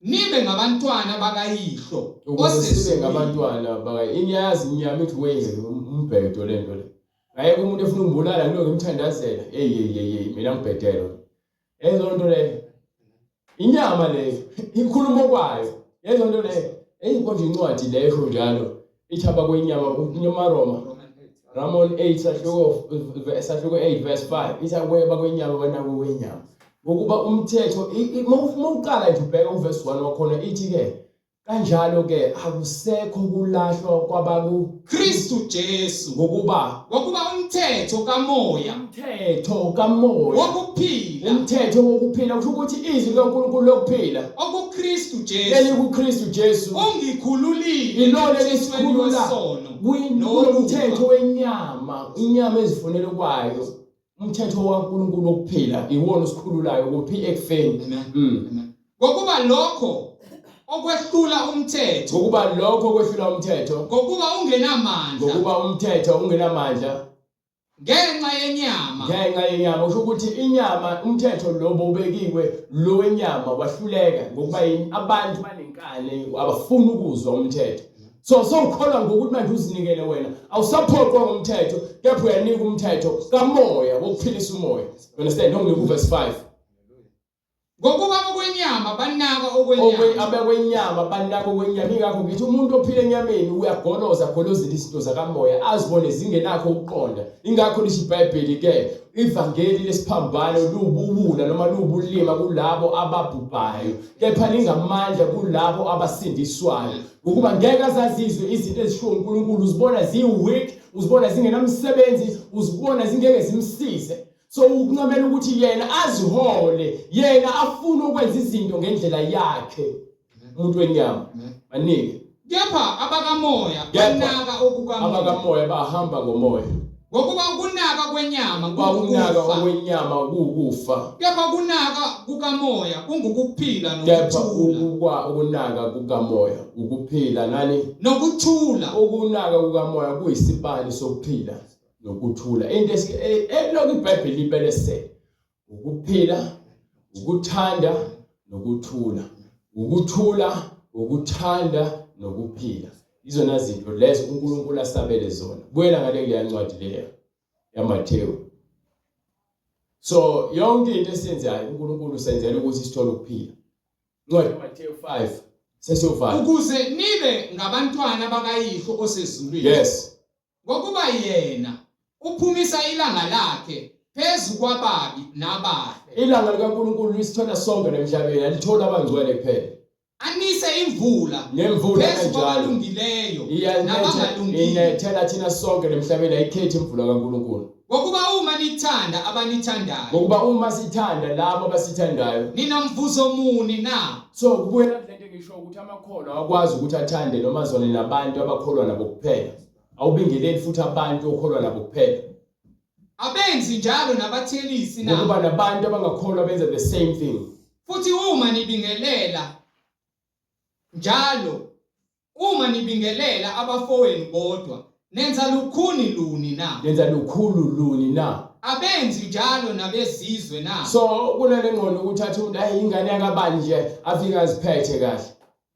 nibe ngabantwana bakayihlo Ukuze sibe ngabantwana baka inyazi inyama ithi we umbhedo lento le. Ngayeke umuntu efuna ukungibulala ngilokhu ngimthandazela. Hey hey hey hey mina ngibhedelwa. Lezo nto leyo. Inyama leyo ikhuluma okwayo. Lezo nto leyo. Eyi konje incwadi leyo njalo ithi abakwenyama uNyamaroma Ramon 8 sahluko sahluko 8 verse 5 ithi abakwenyama banako kwenyama. Ngokuba umthetho uma uqala nje ubheka uverse 1 wakhona ithi ke Kanjalo ke akusekho kulahlwa kwabaku Kristu Jesu ngokuba ngokuba umthetho kamoya umthetho kamoya wokuphila umthetho wokuphila kusho ukuthi izwi likaNkulunkulu lokuphila okuKristu Jesu elikuKristu Jesu ungikhululile ilona elisikhulula kulo mthetho wenyama inyama ezifunela kwayo Umthetho waNkulunkulu wokuphila iwona osikhululayo kuphi ekufeni. Amen. Amen. Ngokuba lokho okwehlula umthetho. Ngokuba lokho okwehlula umthetho. Ngokuba ungenamandla. Ngokuba umthetho ungenamandla. Ngenxa yenyama. Ngenxa yenyama usho ukuthi inyama umthetho lo bowubekiwe lo wenyama wahluleka ngokuba yini abantu banenkani abafuni ukuzwa umthetho. So sowukholwa ngokuthi manje uzinikele wena awusaphoqwa ngumthetho kepha uyanika umthetho kamoya wokuphilisa umoya. You understand? Nonginika uverse 5. Ngokuba okwenyama banaka okwenyama. Abekwenyama banaka okwenyama ingakho ngithi umuntu ophila enyameni uyagoloza agolozele izinto zakamoya azibone zingenakho ukuqonda. Ingakho lisho iBhayibheli ke ivangeli lesiphambano luwubuwula noma luwubulima kulabo ababhubhayo kepha lingamandla kulabo abasindiswayo. Ngokuba ngeke azazizwe izinto ezishiwo uNkulunkulu uzibona ziyi-weak uzibona zingenamsebenzi, uzibona zingeke zimsize. So ukuncamela ukuthi yena azihole, yena afune ukwenza izinto ngendlela yakhe. Umuntu wenyama manike. Kepha abakamoya Kepha banaka okukamoya. Abakamoya bahamba ngomoya. Ngokuba ukunaka kwenyama Kwakunaka kungukufa. okwenyama kuwukufa. Kepha ukunaka kukamoya kungukuphila Kepha nokuthula. ukunaka kukamoya ukuphila nani Nokuthula. ukunaka kukamoya kuyisibani sokuphila nokuthula. Into elokhu iBhayibheli libelesele ukuphila, ukuthanda nokuthula. Ukuthula, ukuthanda nokuphila. Izona zinto lezo uNkulunkulu asabele zona. Buyela ngale kuleya ncwadi leya yaMathewu. So yonke into esiyenzayo uNkulunkulu usenzela ukuthi sithole ukuphila. Incwadi kaMathewu 5 sesiyovala. Ukuze nibe ngabantwana bakayihlo osezulwini. Yes. Ngokuba yena uphumisa ilanga lakhe phezu kwababi nabahle. Ilanga likaNkulunkulu lisithola sonke emhlabeni, alithola abangcwele kuphela. Anise imvula Nemvula phezu kanjalo. kwabalungileyo Iyanetha nabangalungile. inethela thina sonke emhlabeni, ayikhethi imvula kaNkulunkulu. Ngokuba uma nithanda abanithandayo, Ngokuba uma sithanda labo abasithandayo, ninamvuzo muni na? So kubuyela kule nto engisho ukuthi amakholwa awakwazi ukuthi athande noma azwane nabantu abakholwa nabo kuphela. Awubingeleli futhi abantu okholwa nabo kuphela. Abenzi njalo nabathelisi na? Ngokuba nabantu abangakholwa benza the same thing. Futhi uma nibingelela njalo, uma nibingelela abafowenu bodwa, nenza lukhuni luni na? Nenza lukhulu luni na? Abenzi njalo nabezizwe na? So kunale ngqondo ukuthi athi umuntu ayi ingane yakabani nje afike aziphethe kahle.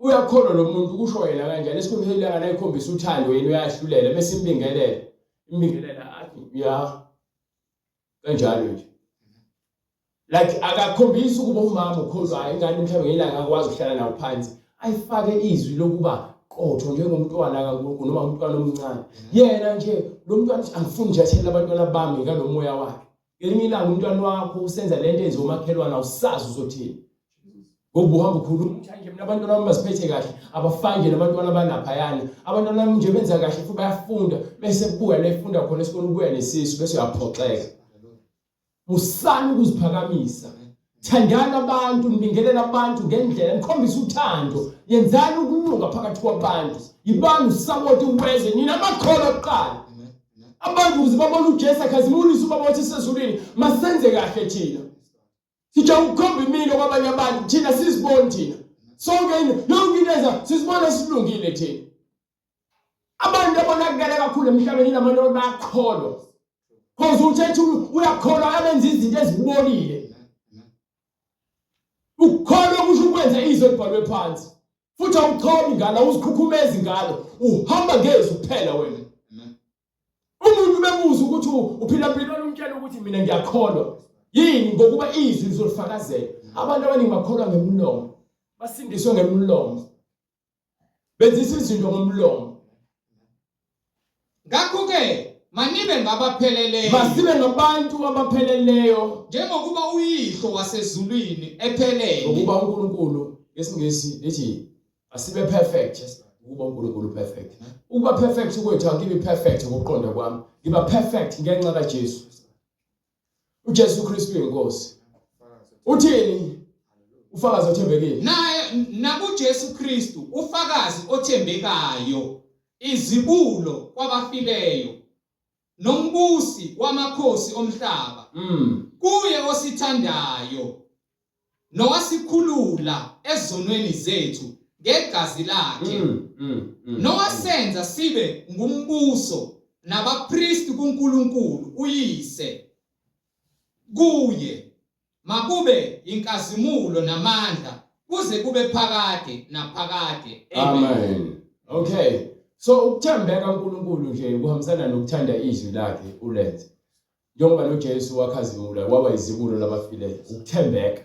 Uyakholwa lo muntu kusho yena kanjani esikhundleni ilanga layikhombisa uthando yena uyahlulela bese imbingelela. Imbingelela athi ya kanjalo nje. Like akakhombisi ukuba umama ukholwayo ingane mhlawumbe ngelanga akwazi ukuhlala nawo phansi ayifake izwi lokuba qotho njengomntwana kaNkulunkulu noma umntwana omncane. Yena nje lo mntwana uthi angifuni nje athele abantwana bami ngalomoya wakhe. Ngelinye ilanga umntwana wakho usenza lento enziwa umakhelwane awusazi uzothini. Ngoba uhamba ukhuluma ukuthi nje mina abantwana bami baziphethe kahle, abafani nje nabantwana abanaphayana. Abantwana bami nje benza kahle futhi bayafunda, bese kubuya la efunda khona esikoleni ubuya nesisu bese uyaphoxeka. Musani ukuziphakamisa. Thandani abantu, nibingelele abantu ngendlela, nikhombise uthando. Yenzani ukulunga phakathi kwabantu. Yibani usawoti wezwe, nina amakholwa kuqala. Abantu ukuze babone uJesu akhazimulisa uBaba wethu osezulwini, masenze kahle thina. Sijaka ukukhomba imino kwabanye abantu, thina siziboni thina. Sonke into, yonke into eza sizibona silungile thina. Abantu abonakele kakhulu emhlabeni labantu bayakholwa. Cause uthethe uyakholwa abenza izinto ezibolile. Ukukholwa kusho ukwenza izwi elibhalwe phansi. Futhi awuchomi ngalo, awuzikhukhumezi ngalo, uhamba ngezwi kuphela wena. Umuntu bebuza ukuthi uphila mpilweni umtshela ukuthi mina ngiyakholwa. Yini? Ngokuba izwi lizolifakazela. Abantu abaningi bakholwa ngemlomo. Basindiswe ngemlomo. Benzisa izinto ngomlomo. Ngakho-ke manibe ngabapheleleyo. Masibe ngabantu abapheleleyo njengokuba uyihlo wasezulwini ephelele. Ngokuba uNkulunkulu ngesingisi lithi asibe perfect ukuba uNkulunkulu perfect. Ukuba perfect kwethu angibi perfect ngokuqonda kwami. Ngiba perfect ngenxa kaJesu. uJesu Kristu uyinkosi. Uthini? Ufakazi othembekile. Naye nakuJesu Kristu ufakazi othembekayo, izibulo kwabafileyo, nombusi wamakhosi omhlaba. Kuye osithandayo nowasikhulula ezonweni zethu ngegazi lakhe, nowasenza sibe ngumbuso nabapristi kuNkulunkulu uYise, kuye makube inkazimulo namandla kuze kube phakade naphakade. Amen. Amen. Okay. So ukuthembeka uNkulunkulu nje kuhambisana nokuthanda izwi lakhe ulenze. Njengoba noJesu wakhazimula waba izibulo labafileyo, ukuthembeka.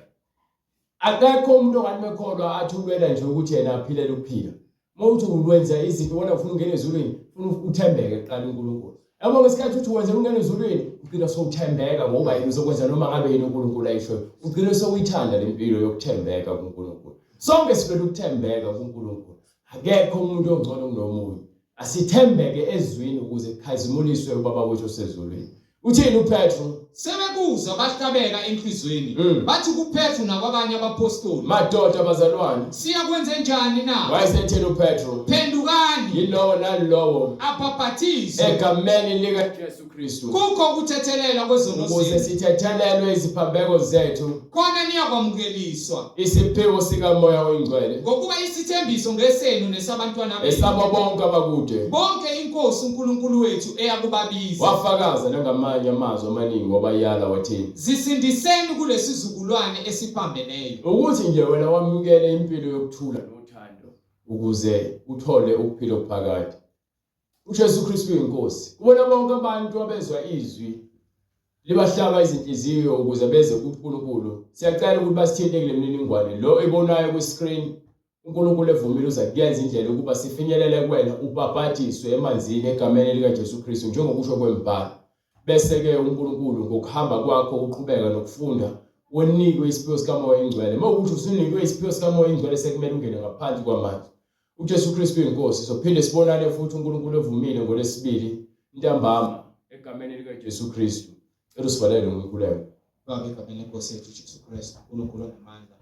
Akekho umuntu ongathi mekholwa athi ulwela nje ukuthi yena aphilele ukuphila. Uma uthi ulwenza izinto wena ufuna ukungena ezulwini, ufuna uthembeke kuqala uNkulunkulu. Yabo ngesikhathi uthi wenzela ukungena ezulwini, ugcina sowuthembeka ngoba yena uzokwenza noma ngabe yini uNkulunkulu ayishoyo. Ugcine sowuyithanda le mpilo yokuthembeka kuNkulunkulu. Sonke silwela ukuthembeka kuNkulunkulu. Akekho umuntu ongcono kunomunye. Asithembeke ezwini ukuze Kukhazimuliswe uBaba wethu osezulwini. Uthini uPetru? Sebekuzwa bahlabeka enhlizweni. Bathi kuPetru nakwabanye abaphostoli. Madoda bazalwane. Siyakwenze njani na? Wayesethini uPetru? Phendukani. Yilowo nalowo. Abhabhathizwe. Egameni likaJesu Kristu. Kukho ukuthethelelwa kwezono Ukuze zenu. sithethelelwe iziphambeko zethu. Khona niyakwamukeliswa. Isiphiwo sikaMoya oyiNgcwele. Ngokuba isithembiso ngesenu nesabantwana benu. Esabo bonke abakude. Bonke iNkosi uNkulunkulu wethu eyakubabiza. Wafakaza nangamanye amazwi amaningi wabayala wathi. Zisindiseni kulesizukulwane esiphambeneyo. Ukuthi nje wena wamukele impilo yokuthula nothando ukuze uthole ukuphila okuphakade. UJesu Kristu uyiNkosi. Kubona bonke abantu abezwa izwi libahlaba izinhliziyo ukuze beze kuNkulunkulu. Siyacela ukuthi basithinte kule mininingwane lo ebonayo kwi-screen. uNkulunkulu evumile uza kuyenza indlela ukuba sifinyelele kuwena ubhabhadiswe emanzini egameni likaJesu Kristu njengokusho kwembhalo. Bese-ke uNkulunkulu ngokuhamba kwakho uqhubeka nokufunda unikwe isiphiwo sikaMoya oyiNgcwele. Uma ukuthi usunikwe isiphiwo sikaMoya oyiNgcwele sekumele ungene ngaphansi kwamanzi. UJesu Kristu uyiNkosi. Sophinde sibonane futhi uNkulunkulu evumile ngoLwesibili ntambama egameni likaJesu Kristu. Cela usivalele ngomkhuleko. Baba egameni lenkosi yethu uJesu Kristu, uNkulunkulu onamandla.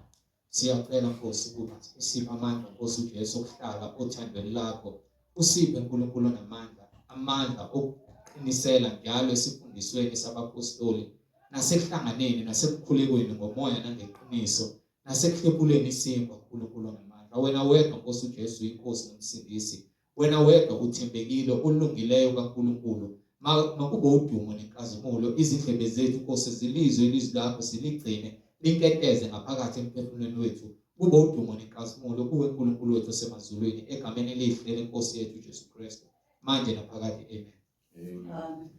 Siyacela Nkosi ukuba usiphe amandla Nkosi uJesu okuhlala othandweni lakho. Usiphe uNkulunkulu onamandla, amandla okuqinisela njalo esifundisweni sabaphostoli nasekuhlanganeni nasekukhulekweni ngomoya nangeqiniso nasekuhlephuleni isinkwa uNkulunkulu onamandla. Wena wedwa Nkosi uJesu inkosi nomsindisi. Wena wedwa uthembekile, olungileyo kaNkulunkulu. Makube udumo nenkazimulo, izindlebe zethu, Nkosi, zilizwe ilizwi lakho, siligcine, linkenteze ngaphakathi emphefumulweni wethu. Kube udumo nenkazimulo kuwe Nkulunkulu wethu osemazulwini, egameni elihle leNkosi yethu uJesu Kristu, manje naphakade. Amen. Amen.